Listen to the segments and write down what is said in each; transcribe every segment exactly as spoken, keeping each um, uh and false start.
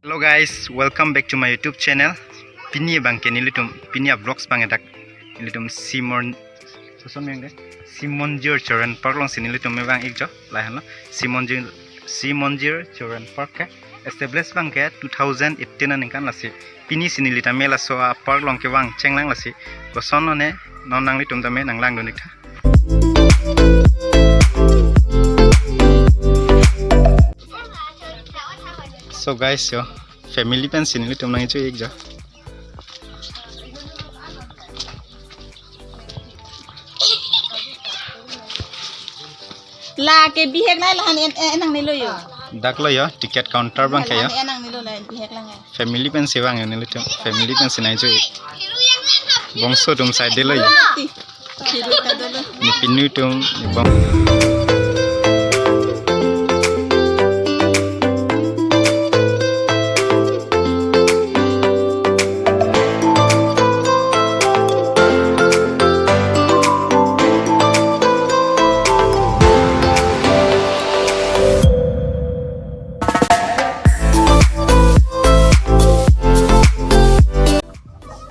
Hello guys, welcome back to my YouTube channel. Pini abangke nelitum, pini a-vlogs abangke dak nelitum Simon, koson abangke Simonjir Children Park alongsi nelitum vang-ikjok, lahelo. Simonjir, Simonjir Children Park ke establish abangke two thousand eighteen aningkan, lasi pinisi neli tame laso a-park along kevang chenglang, lasi koson lone non nanglitum tame nanglangdun-ik tha. So guys, yo, family pensi nelitum nangcho-ikjok. La ke bihek nai lahan en, en nangnelo yo. Dak lo yo, ticket counter abangke yo. Lahan en nangnelo, la bihek lang ai. Family pensi vang yo nelitum. Family pensi nangcho-ik. Bongso atum side lo yo. Ti. Chiru ta dolo. Ne pinu atum, ne bong.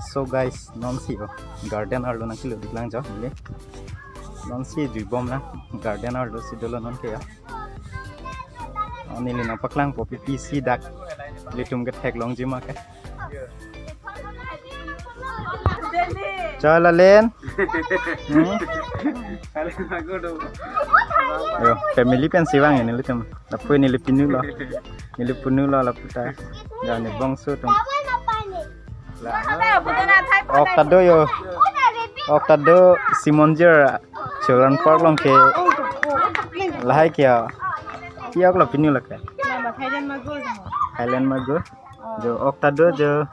So guys, nonsi yo garden arlo nangkelo diklang jo neli. Nonsi juibom lang, garden arlo si dolo nonke yo. O, neli nangpaklangpo pi pisi dak ilitum ketheklongji ma ke. Chal, Alen. Hmm? Yo, family pensi vang yo nelitum. Lapu neli pinu lo. Neli pinu lo lapu ta. Ya, ne bongso atum. La. Ok ta do yo. Ok ta do Simonjir Children Park along ke. Lahai ke ya. Pi ok lo pinu lo ke. Highland Magur. Highland Magur. Jo ok ta do jo.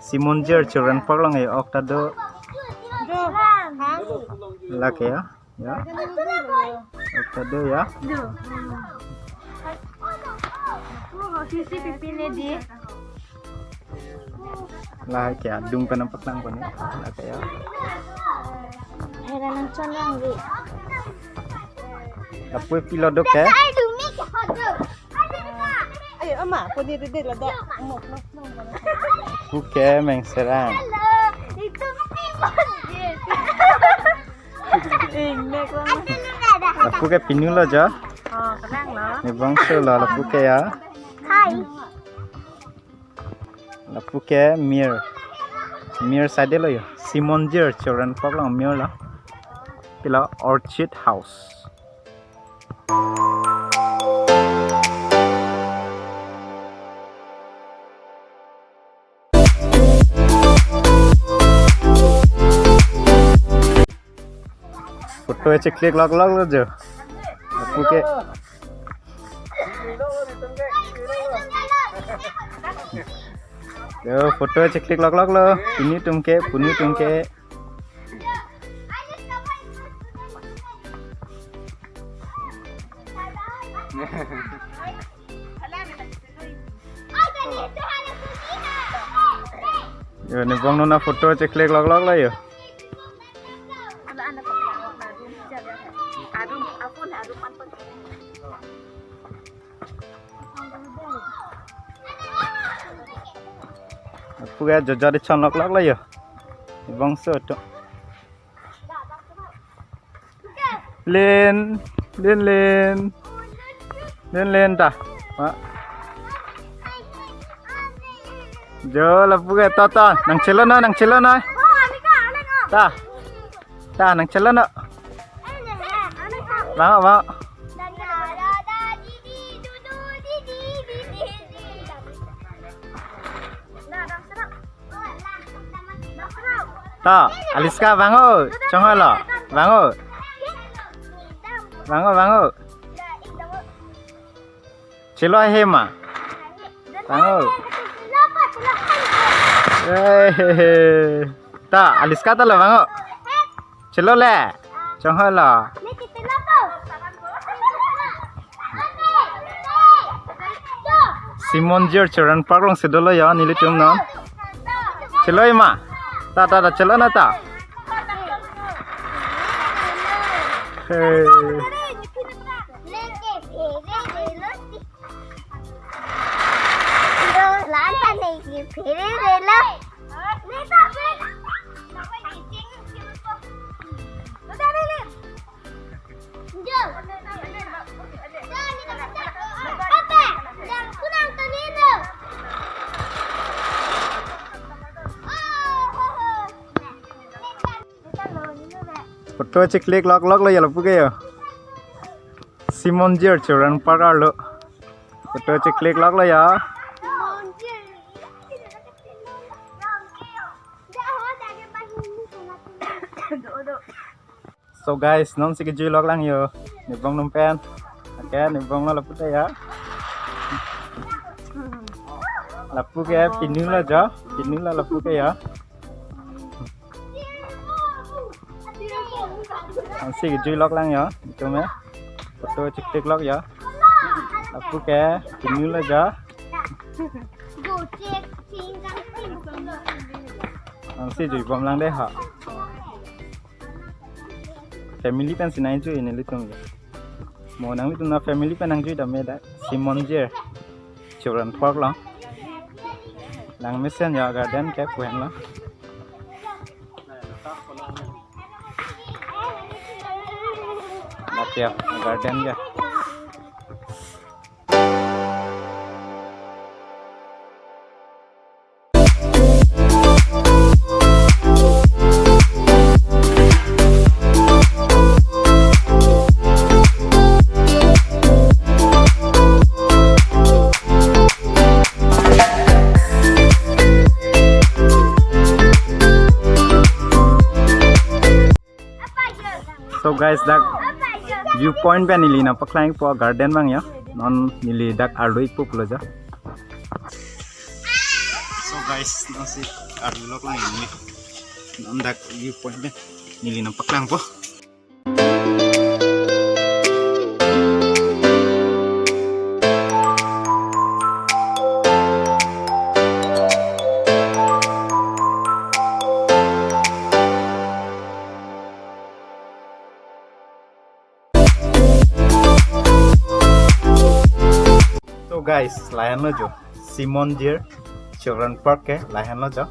Simonjir Children Park along ke ok ta do. Jo. Ha? La ke ya. Ya. Ok ta do ya. Do. Oh, sisi pipi ne di. Lahai ke adung pen nangpaklangpo ne. Lahai ke ya. Hera nangchonlong ri. Lapu pilo do ke. Ayo, ama, koni dede lada. Lapu ke Mengserang. Hello, itu Simon. Ingnek lang. Lapu ke pinu lo jo. Oh, kelang lo. Ne bongso lo lapu ke ya. Hai. Lapu ke Mir. Mir side lo yo. Simonjir Children Park along Mir lo. Pilo Orchid House. Photo e cheklik lok lok lo jo. Lapu ke. Yo, photo e cheklik lok lok lo. Pinu atum ke, punu atum ke. Yo, ne bong nona photo cheklik lok lok lo yo. Lapu ke jojo di chon lok lok lo yo. Ne bongso atum. Len, len, len. Len, len ta. Ma. Jo, lapu ke ta ta. Nangchelo noi, nangchelo noi. Ta. Ta, nangchelo noi. Vang, vang. Ta, Aliska, vang o, chonghoi lo, vang o. Vang o, vang o. Chelo he ma. Vang o. Eh, he, he. Ta, Aliska ta lo, vang o. Chelo le. Chonghoi lo. Simonjir Children Park alongsi dolo yo nelitum non. Chelo ma. Ta, ta, ta, chelo na ta. Hey. Phere rela. Photo cheklik lok lok lo ya lapu ke yo. Simon Jer Children Park arlo. Photo cheklik lok lo ya. So guys, non si kejui lok lang yo. Nebong atum pen. Oke, nebong lo lapu ta ya. Lapu ke pinu lo jo. Pinu lo lapu ke ya. Non si kejui lok lang yo. Itum me. Photo cheklik lok yo. Lapu ke pinu lo jo. Non si jui bom lang de ha. Family pen si nangjui nelitum ke. Mo nanglitum na family pen nangjui tame dak Simon Jer Children Park lo. Langmesen ya garden ke pu henlo. Dak ya garden ke. So guys, dak viewpoint pen neli nangpaklangpo garden abang ya. Non neli dak arlo-ikpo pulo jo. So guys, non si arlo-lok lang ini. Non dak viewpoint pen neli nangpaklangpo. So guys, lahenlo jo Simon Jer Children Park ke, lahenlo jo.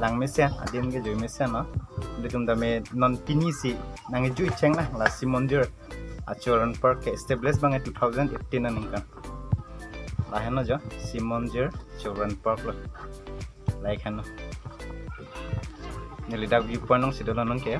Langmesen, adim ke jui mesen lo. Nelitum tame non pini si nangjuicheng la, la Simon Jer a Children Park ke establish abang ke two thousand eighteen aningkan. Lahenlo jo Simon Jer Children Park lo. Lahei henlo. Neli dak viewpoint along si dolo non ke.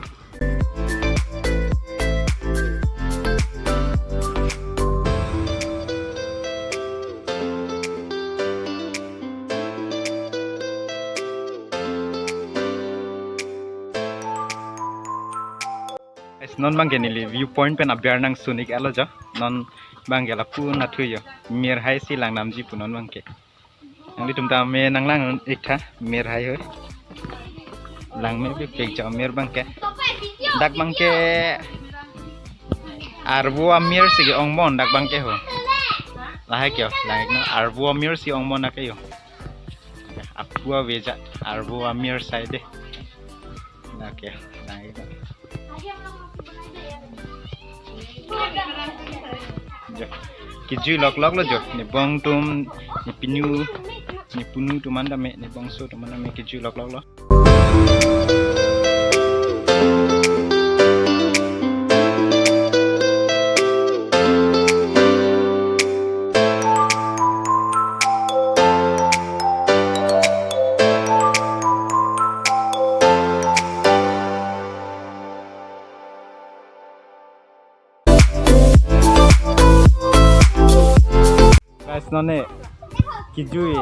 Guys, non abang ke neli viewpoint pen aber nangsun-ik-etlo jo. Non abang ke lapu nathu yo. Mir hai si langnamji pu non abang ke. Nanglitum tame nanglang-iktha, mir hai hoi. Langmepik jo mir abang ke. Dak abang ke arvo amir si ke-ong mon dak abang ke ho. Lahai ke ho, lang-iknon arvo amir si ong mon dak ke yo. Apu aveja arvo amir sai de. Oke, nah itu. Jo, kejui lok lok lo jo. Nebong atum, nepinu, nepunu atum an tame, nebongso atum an tame kejui lok lok lo. Guys, none kejui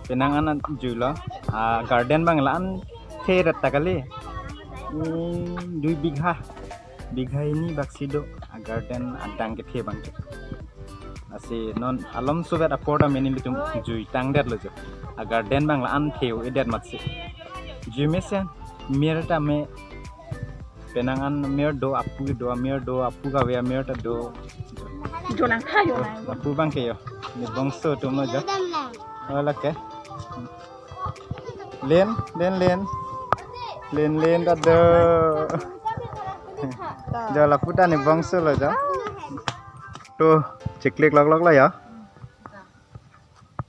penang an juilo. Ah, garden abang la-an the rat ta kali. Hmm, dui bigha. Bigha hini bak si do a garden adang kethe abang ke. Lasi non alom suvet apor tame nelitum jui tangdetlo jo. A garden abang la-an the-o-edet matsi. Jui mesen mir tame penang an mir do, apu do, mir do, apu kave mir ta do. Jo lang tha jo lang. Apu abang ke yo. Nebongso atum lo jo. Ola ke. Len, len, len. Len, len ta do. Jo lapu ta nebongso lo jo. To, cheklik lok lok lo ya.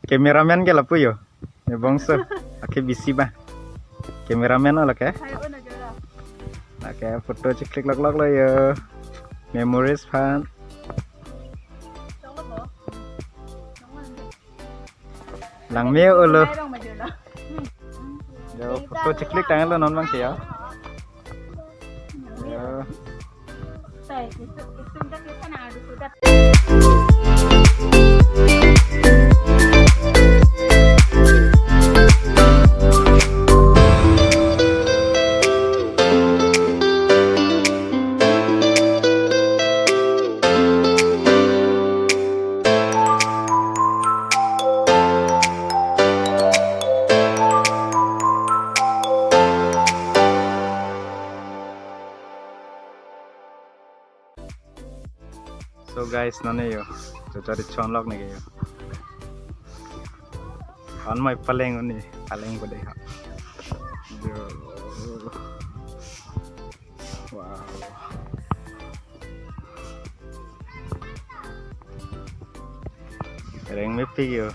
Cameraman ke lapu yo. Bongso, ake bisi ba. Cameraman lo ke. Hai, oh, na jora. Lake photo cheklik loklok lo yo. Memories aphan. Langme olo. Yo, photo cheklik tanglo non bang ke yo. Yo. So guys, nane yo, so cari chonlok ne yo. An mai paleng uni, paleng ko dei ha. Yo. Wow. Reng mepik yo.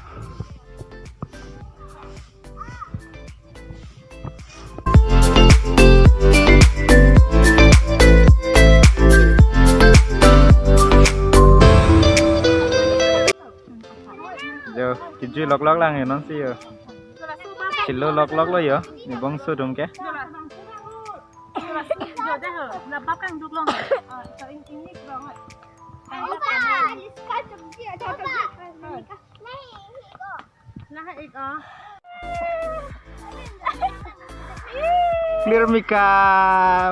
Jo, kejui loklok lang yo non si yo. Chilo loklok lo yo, ne bongso atum ke. Clear Mika,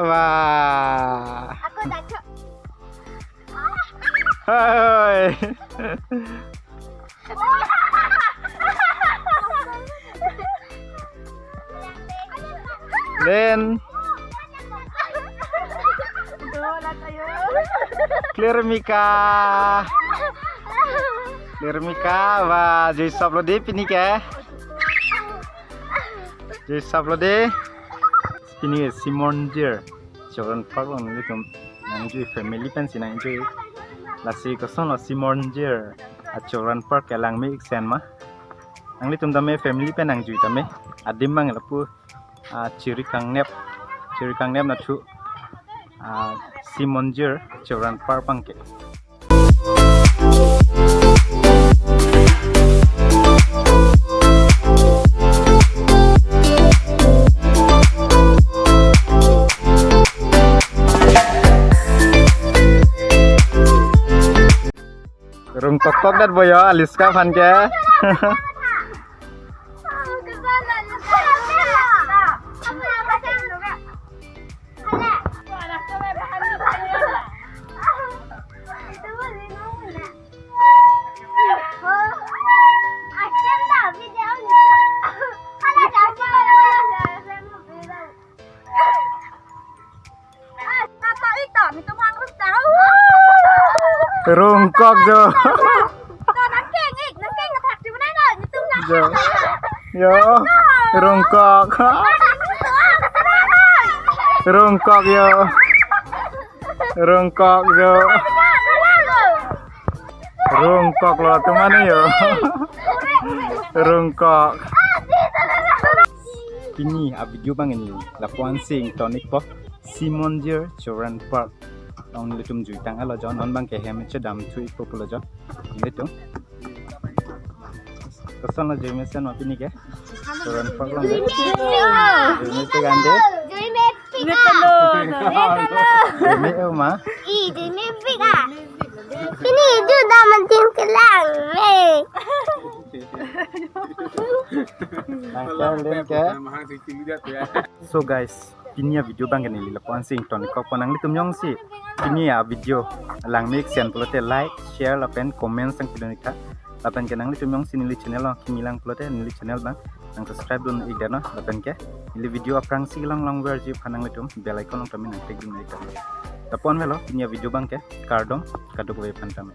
wah. Aku tak cok. Hai. Len. Clear Mika. Clear Mika, wah, jui sop lo dei pini ke. Jui sop lo dei. Pini ke Simonjir Children Park along nanglitum nangjui, family pensi nangjui. Lasi kosonlo Simonjir a Children Park ke langme-ik sen ma? Nanglitum tame family pen nangjui tame. Adim abang lapu, ah, chiri kangnep, chiri kangnep nathu, ah, Simonjir Children Park abang ke. Rung toktok dat boyo, Aliska aphan ke. Rungkok jo. Jo. Yo. Rungkok. Rungkok yo. Rungkok jo. Rungkok lo atum mane yo. Rungkok. Pini a video abang ke neli lapu-an si ingtonik po, Simonjir Children Park along nelitum jui tanglo jo, non abang ke hem chedam thu-ik po pulo jo. Nelitum. Kosonlo jui mesen ma pini ke? Children Park along dei. Jui mesen kan dei. Jui mepik ah. Jui me-o ma? I, jui mepik ah. Pini juda mantin kelang. Eh. Nang ke, Len ke. So guys, pini a video abang ke neli lapu-an si ingtonik kok po, nanglitum jongsi pini a video langme-ik sen pulote like, share lapen comment sang pidun-ik tha. Lapen ke nanglitum jongsi neli channel along kimi lang pulote neli channel abang nang subscribe dun-ik det non. Lapen ke neli video aphrangsi kelong longverji aphan nanglitum bell icon along tame nang click dun-ik det non. Lapu-an avelo pini a video abang ke, kardom kadokave aphan tame.